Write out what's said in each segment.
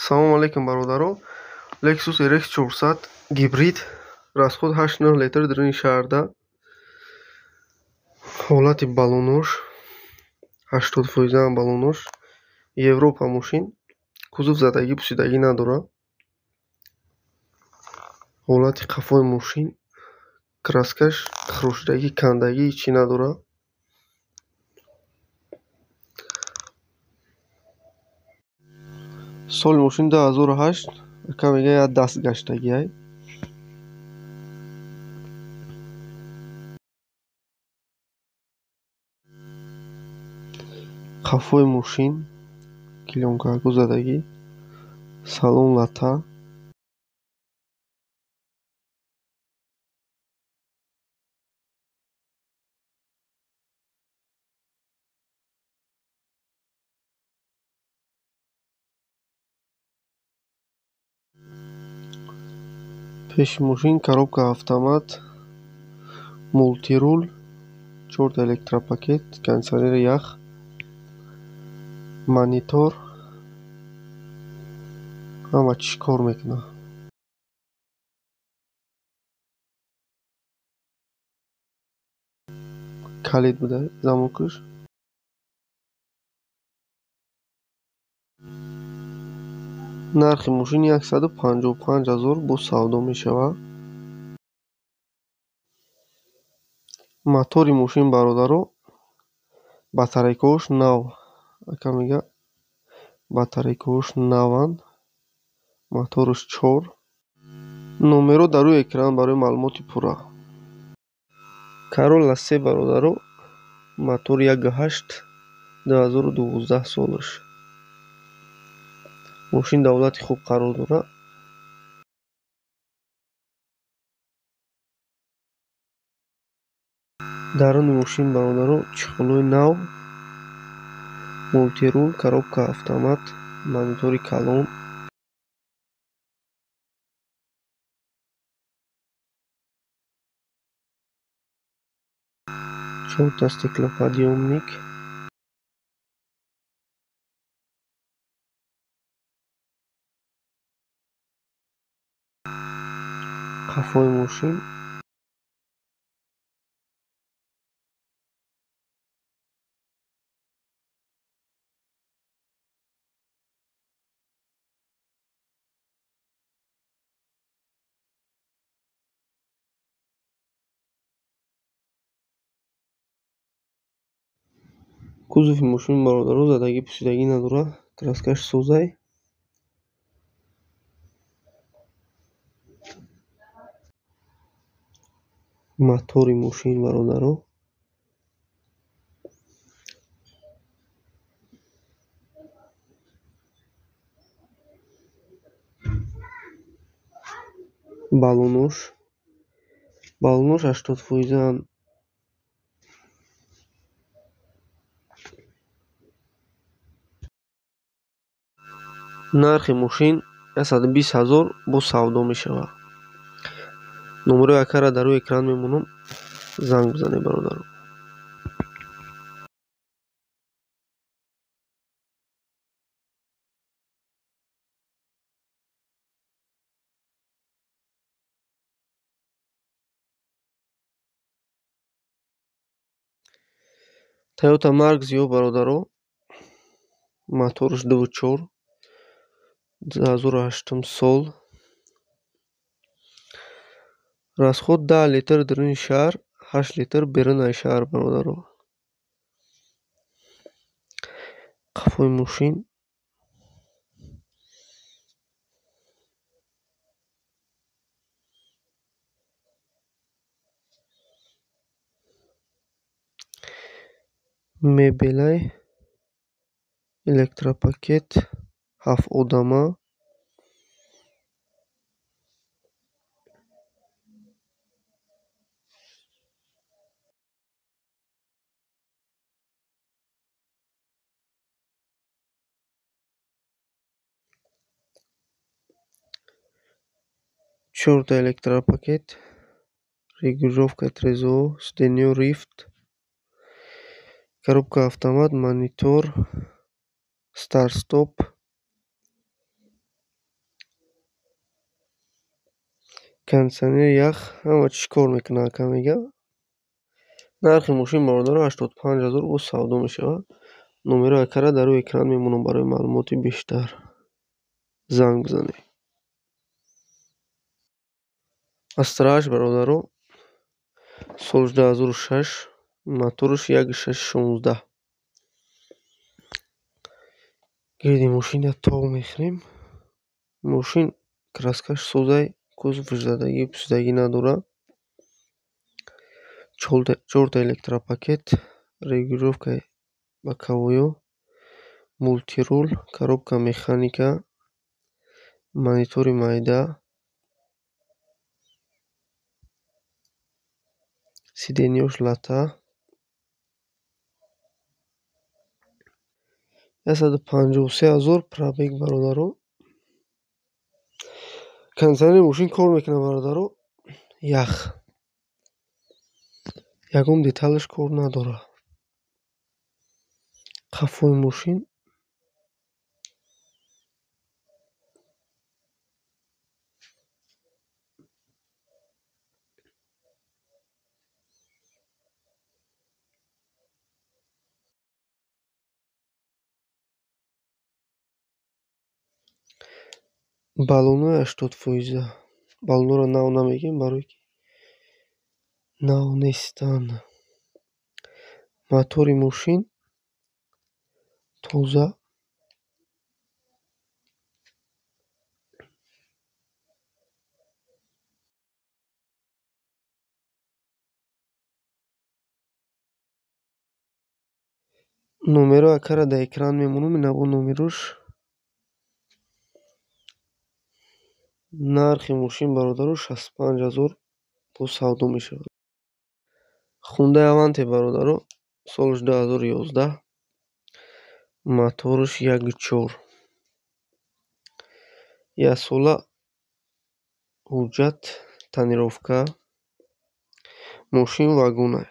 Салому алейкум, бародаро. Lexus RX 400 гибрид, расход 8,9 литр даруни шаҳрда. Ҳолати баллонош 80% баллонош. Европа мошин, кузов задагӣ пусидагӣ надорад. Ҳолати қафои мошин, краскаш хирошидагӣ, кандагӣ ҳечӣ надорад. Соли мошин 2008, ака мегӯяд як даст гаштагиай. Қафои мошин клеёнкаҳо задагӣ, салон лата. Пеши мошин коробка автомат, мултирул, чорта электропакет, кондитсионери ях, монитор, ҳама чиз кор мекунад. Калид буда замокаш. Нархи мошин 155 000 боз савдо мешавад. Мотори мошин, бародаро, батарейкаҳош нав. Ака мегӯяд батарейкаҳош наванд. Мотораш 4. Номерҳо дар рӯи экран барои маълумоти пурра. Corolla 3, бародаро, мотор 1.8, 2012 солаш. Мошин дар ҳолати хуб қарор дорад. Даруни мошин, бародаро, чехолҳои нав, мултирул, коробка автомат, монитори калон. Чорта стеклоподъёмник. Қафои мошин. Кузови мошин, бародаро, задагӣ пусидагӣ надорад. Краскаш созай. Мотори мошин, бародаро. Баллонош. Баллонош 80%. Нархи мошин 120 000 боз савдо мешавад. Номерои акара дар рӯи экран мемонам. Занг бизанед, бародаро. Toyota Mark Zio, бародаро, мотораш 2.4, 2008 сол. Расход 10 литр даруни шаҳр, 8 литр берунаи шаҳр, бародаро. Қафои мошин. Мебелай, электропакет, ҳафт одама. Чорта электропакет, регулировка трезо, сиденьё рифт, коробка автомат, монитор, старт-стоп. Кондитсионер ях, ҳама чӣ кор мекунад, ака мега. Нархи мошин бародаро 85 ҳазор боз савдо мешавад. Номерои акара дар рӯи экран мемонам, барои маълумоти бештар занг бизанед. Астра 8 бародаро, соли 2006, мотораш 1.6 16. Гирди мошин тов мехӯрем. Мошин краскаш созай, кузоваш задагӣ, пусидагӣ надорад. Чорта электропакет, регулировкаи боковойҳо, мультируль, коробка механика, монитори майда, сиденьяш лата. 153 ҳазор пробег бародаро. Кондитсионери мошин кор мекунад бародаро, ях. Ягон деталаш кор надорад. Қафои мошин баллонҳои 80%. Баллонҳоро нав намегӯем, барое ки нав нестанд. Мотори мошин тоза. Номерои акара дар экран мемонам, инабо номерош. Нархи мошин бародаро 65 ҳазор боз савдо мешавад. Хундай Аванте бародаро, соли 2011, мотораш 1.4. Яксола ҳуҷҷат, тонировка, мошин вагонай.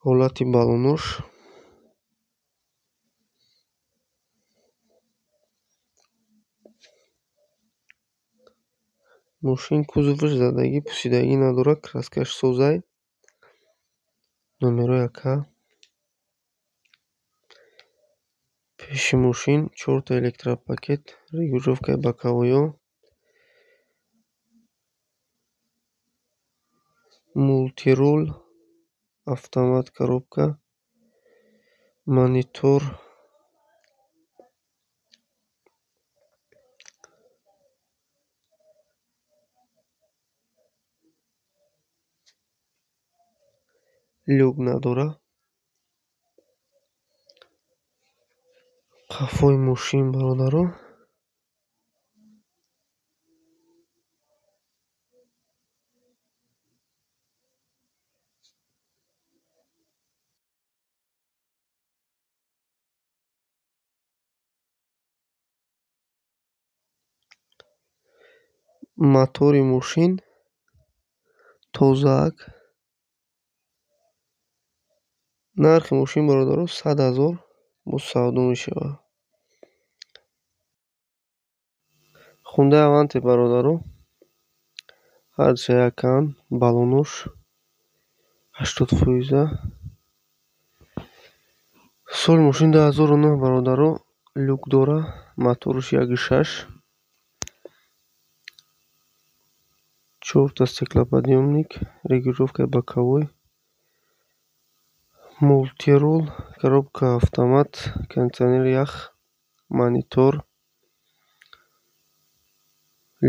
Ҳолати баллонош мошин кузоваш задагӣ, пусидагӣ надорад, краскаш созай. Номерои ака. Пеши мошин чорта электропакет, регулировкаи боковойҳо, мультируль, автомат коробка, монитор. Люк надорад. Қафои мошин бародаро. Мотори мошин тозаак. Нархи мошин бародаро 100 ҳазор боз савдо мешавад. Хундай Аванте бародаро, ҳарча яканд, баллонош 80%. Соли мошин 2009 бародаро, люк дора, мотораш 1.6. Чорта стеклоподъёмник, регулировкаи боковой, мультируль, коробка автомат, кондитсионер ях, монитор,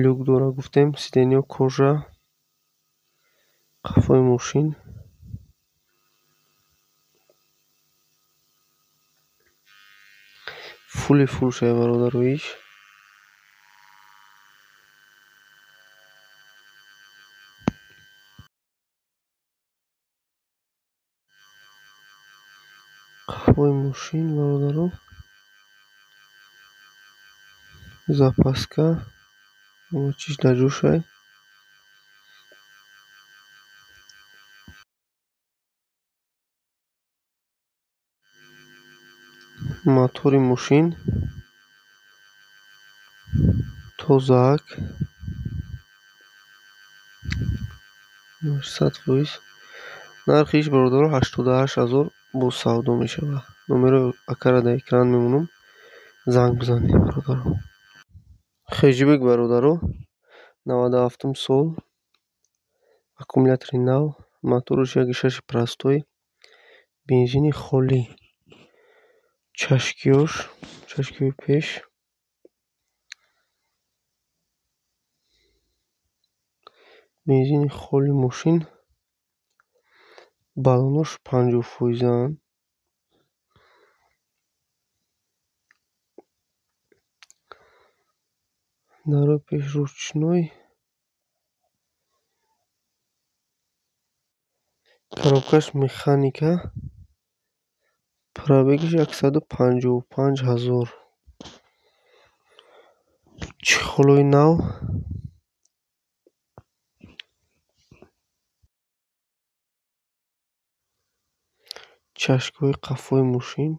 люк дора гуфтем, сиденьяҳо кожа, қафои мошин. Фули фул шуда бародаро иш. Қафои мошин бародаро. Запаска, ҳама чиз дар ҷошай. Мотори мошин тозаак. 100%. Нархи иш бародаро 88 ҳазор боз савдо мешавад. Номерои акара дар экран мемонам, занг бизанед бародаро. Хеҷбек бародаро, 97 сол, аккумулятори нав, мотораш 1.6 простой, бензини холӣ. Чашкиёш, чашкиҳои пеш. Бензини холи мошин, баллонош 50%-анд. Дарои пеш ручной. Коробкаш механика. Пробегиш 155 ҳазор. Чехолои нав. Чашкҳои қафои мошин.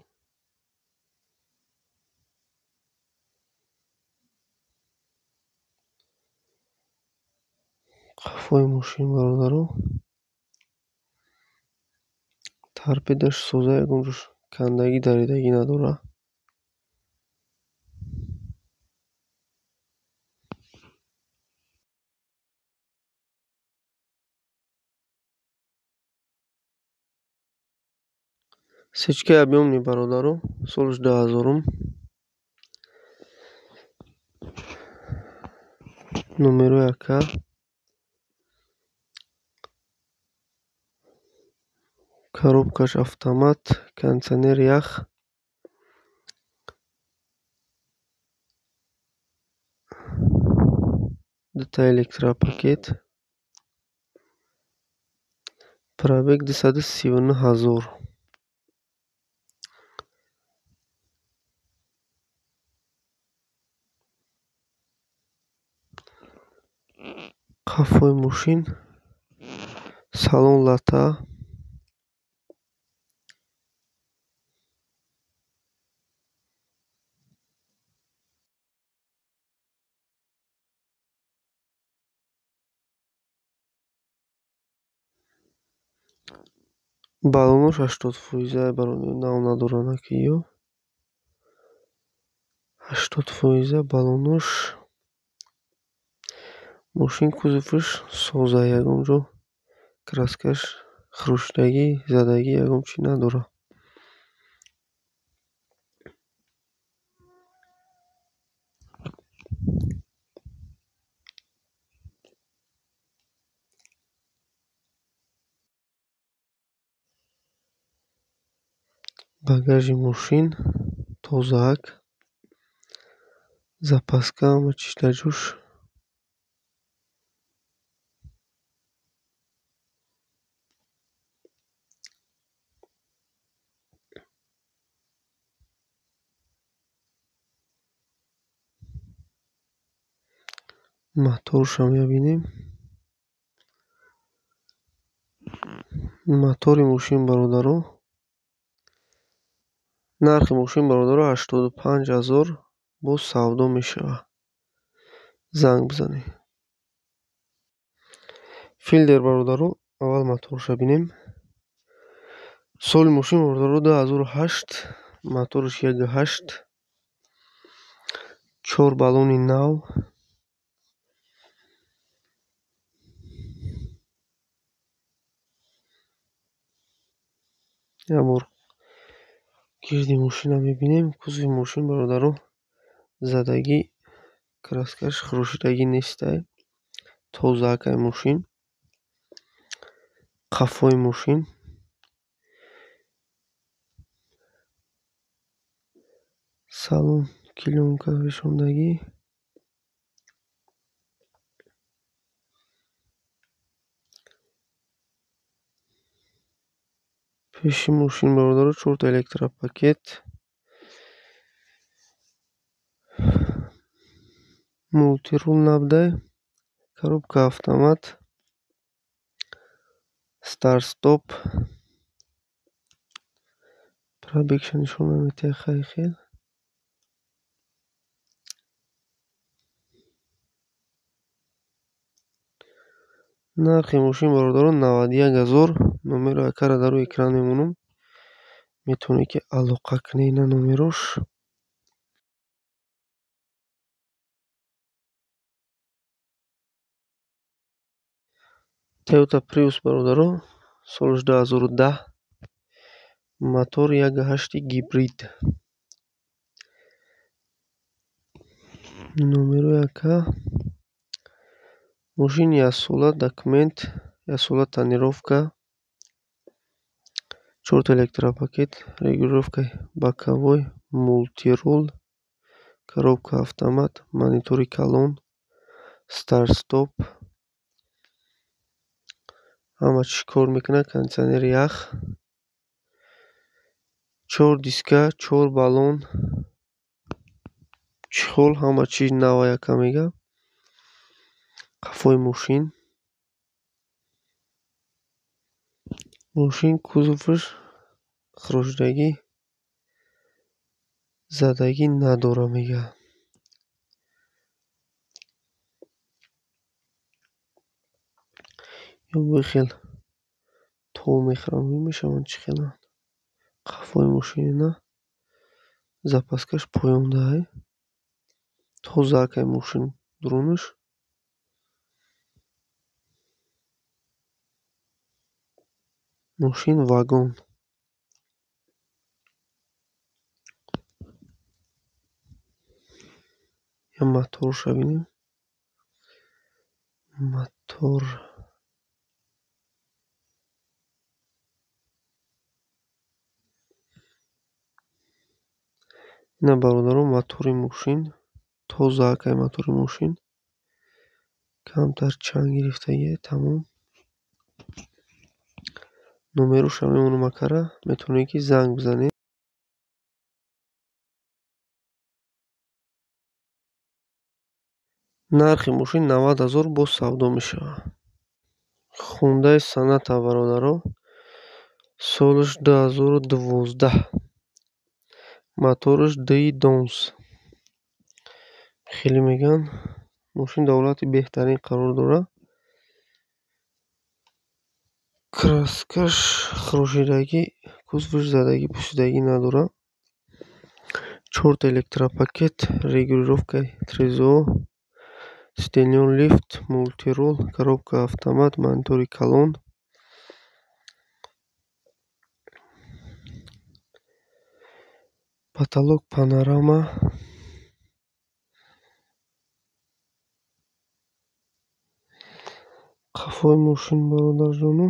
Қафои мошин бародаро. Торпедаш соза, ягон ҷош кандагӣ даридагӣ надорад. Сечкаи объёмный бародаро, солаш 2000. Номерои ака. Коробкаш автомат, кондитсионер ях. Дута электропакет. Пробег 239 ҳазор. Қафои мошин, салон лата. Баллонош 80% бародаро, нав надоранд аки ё. 80% баллонош. Мошин кузоваш соза, ягон ҷо краскаш хурӯшидагӣ, задагӣ ягон чӣ надорад. Багажи мошин тозаак, запаска ҳама чиз дар ҷош. Моторшам мебинем. Мотори мошин бародаро. Нархи мошин бародаро 85 ҳазор боз савдо мешавад. Занг бизанед. Филдер бародаро, аввал моторша бинем. Соли мошин бародаро 2008, мотораш 1.8, 4 баллони нав. Як бор гирди мошинро мебинем. Кузови мошин бародаро задагӣ, краскаш хурӯшидагӣ нестай. Тозаакай мошин. Қафои мошин. Салон клёнка пешондагӣ. Пеши мошин бародаро 4 электропакет. Мултирул набудай. Коробка автомат. Старт-стоп. Пробегша нишон намедиҳад хай хел. Нархи мошин бародарон 91 ҳазор. Номеро акара дар рӯи экран мемонам. Метавонед ки алоқа кунед ина номерош. Toyota Prius бародаро, соли 2010, мотор 1.8 гибрид. Номерои ака. Мошин яксола документ, яксола тонировка, чорта электропакет, регулировка боковой, мультирул, коробка автомат, монитори калон, старт-стоп. Ҳама чӣ кор мекунад, кондитсионери ях, чор диска, чор баллон, чехол, ҳама чиз нава яка мега. Қафои мошин. Мошин кузоваш хирошидагӣ задагӣ надора мега. Ё бихел то мехӯранд, мешаванд чӣ хеланд. Қафои мошин ина запаскаш поёндаай. Тоза акай мошин дурунаш. Мошин вагон. Я моторша бинем. Мотор. Ина бародарон мотори мошин. Тоза акай мотори мошин. Камтар чанг гирифтагиай, тамом. Номероша мемонам акара, метавонед ки занг бизанед. Нархи мошин 90 ҳазор боз савдо мешавад. Хундаи Соната бародаро, солаш 2012, мотораш Ди Донс. Хеле мегӯянд мошин дар ҳолати беҳтарин қарор дорад. Краскаш хирошидагӣ, кузоваш задагӣ, пӯсидагӣ надорад. Чорта электропакет, регулировкаи трезо, сиденьон лифт, мультирул, коробка автомат, монитори калон. Потолок панорама. Қафои мошин бародарҷоно.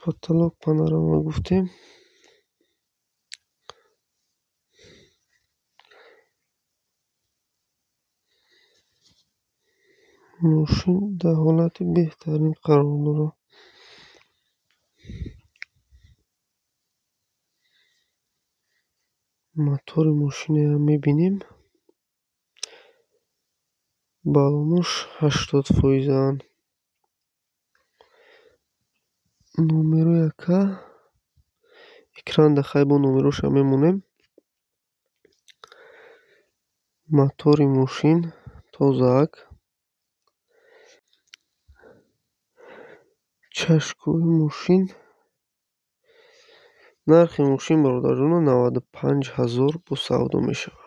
Потолок панорама гуфтем. Мошин дар ҳолати беҳтарин қарор дорад. Мотори мошинеро мебинем. Баллонош 80%-анд. Номерои ака. Экран дар хай бо номероша мемонем. Мотори мошин тозаак. Чашкои мошин. Нархи мошин бародарҷоно 95 ҳазор бо савдо мешавад.